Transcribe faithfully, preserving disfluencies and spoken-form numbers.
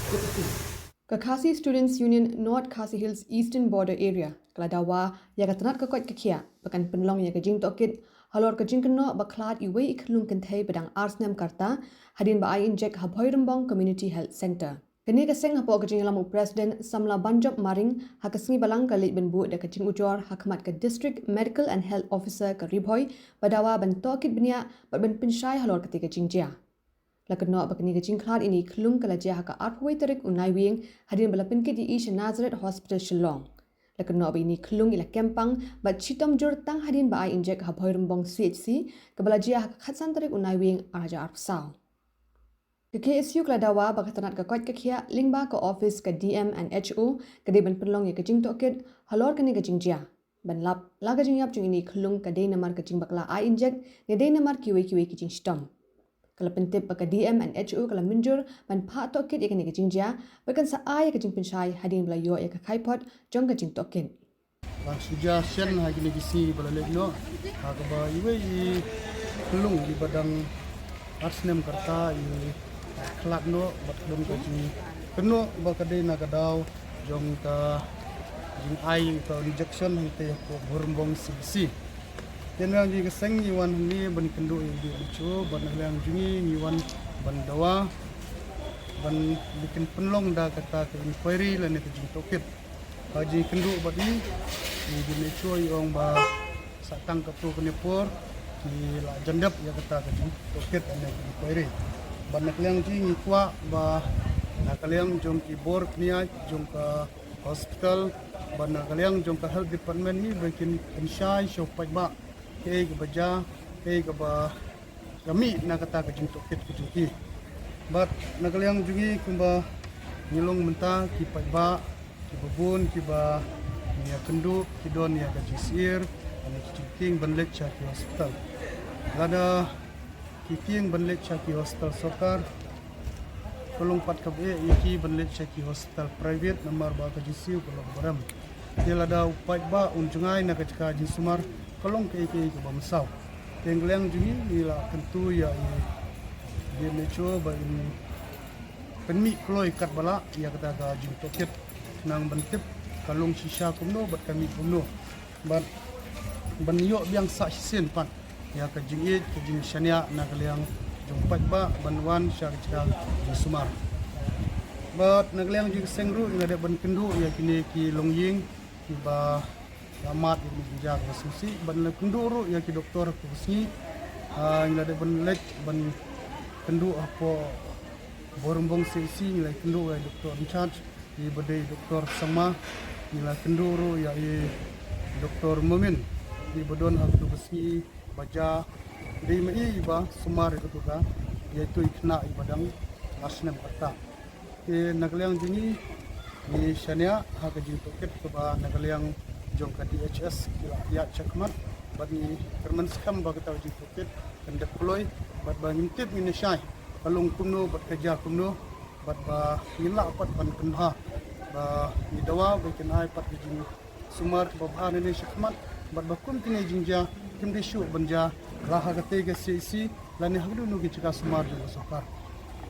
Ka Khasi Students Union North Khasi Hills Eastern Border Area ka la dawa ïa ka tnat ka koit ka khiah ba kan pynlong ïa ka jingtohkit halor ka jingkynnoh ba khlad iwei i khyllung kynthei ba dang ar snem ka rta hadien ba ai injek ha Bhoirymbong Community Health Centre. Kane ka seng hapoh ka jingïalam u President Samla Banjop Maring ha ka sngi Balang ka leit ban buh da ka jingujor ha khmat ka District Medical and Health Officer ka Ri Bhoi ba dawa ban tohkit bniah bad ban pynshai halor kata ka jingjia. La kynnoh ba kane ka jingkhlad ine i khyllung ka la jia ha ka arphew wei tarik u Naiwieng hadien ba la pynkit ïa i sha Nazareth Hospital Shillong. La kynnoh ba ine i khyllung i la kem pang bad shitom jur tang hadien ba ai injek ha Bhoirymbong C H C kaba la jia ha ka khatsan tarik u Naiwieng arhajar arphew saw. Ka K S U ka la dawa ba ka tnat ka koit ka khiah lyngba ka office ka D M and H O ka dei ban pynlong ïa ka jingtohkit halor kane ka jingjia. Ban lap la ka jingïap jong ine i khyllung ka dei namar ka jingbakla ai injek ne dei namar kiwei kiwei ki jingshitom. Ka la pyntip ba ka D M and H O ka la mynjur ban phah tohkit ïa kane ka jingjia bad kan sa ai ïa ka jingpynshai hadien ba la ïoh ïa ka khaïphot jong ka jingtohkit. Ba shu jia shen ha kine ki sngi ba la leit noh ha kaba iwei i khyllung iba dang ar snem ka rta i khlad noh bad ka long ka jingkynnoh ba ka dei na ka daw jong ka jingai ka injection hangtei hapoh Bhoirymbong C H C. Te na ka liang jong ngi ka seng ngi wan hangne ban kynduh ïa i D M H O bad na ka liang jong ngi ngi wan ban dawa ban kin pynlong da kata ka inquiry lane ka jingtohkit. Ka jingkynduh bad i, i D M H O i ong ba sa tang katto katne por ki la jan dep ïa kata ka jingtohkit lane ka inquiry. Bad na ka liang jong ngi ngi kwah ba na ka liang jong ki bor pynïaid jong ka hospital bad na ka liang jong ka health department hi ba kin pynshai sha u paidbah kaei kaba jia, kaei kaba ka mih na kata ka jingtohkit ka jong ki. Bad na ka liang jong ngi kumba ngi long mynta ki paidbah kiba bun kiba ngi ïakynduh ki don ïa ka jingsyier, ïa ki jingkieng ban leit sha ki hospital. Lada ki kieng ban leit sha ki hospital sorkar, ka long pat kaba eh ïa ki ban leit sha ki hospital private namar ba ka jingsiew ka long ba rem. Te lada u paidbah un jngai na ka jaka jingsumar ka long kaei kaei kaba mynsaw. Te na ka liang jong ngi ngi la kyntu ïa i D M H O ba in pynmih kloi katba lah ïa kata ka jingtohkit. Khnang ban tip ka long shisha kumno bad ka mih kumno. Bad ban ïoh biang sah shisien pat ïa ka jingïeit ka jingshaniah na ka liang jong paidbah ban wan sha ka jaka jingsumar. Bad na ka liang jong ka seng ruh ngi la dep ban kynduh ïa kine ki longïing kiba la mad ïa kine ki jaka ba sngewsih bad ngi la kynduh ruh ïa ki doktor ha ka sngi. Ah, ngi la dep ban leit ban kynduh hapoh Bhoirymbong C H C ngi la kynduh ïa i doktor in charge iba dei doktor Sangma, ngi la kynduh ruh ïa i doktor Momin iba don ha katu ka sngi ba jia, dei ma i iba sumar ïa katu ka, ïa itu i khynnah iba dang ar snem ka rta. Te na ka liang jong ngi ngi shaniah ha ka jingtohkit kaba na ka liang jong ka D H S ki la ïaid shakhmat bad ngi kyrmen skhem ba kata ka jingtohkit kan dep kloi bad ba ngin tip ngin ïa shai ka long kumno bad ka jia kumno. Bad ba ngin lah pat ban pynbha ba ngi dawa ba kin ai pat ka jingsumar kaba bha nangne shakhmat bad ba kum kine jingjia kim dei shuh ban jia la ha katei ka C H C lane ha kano kano ki jaka sumar jong ka sorkar.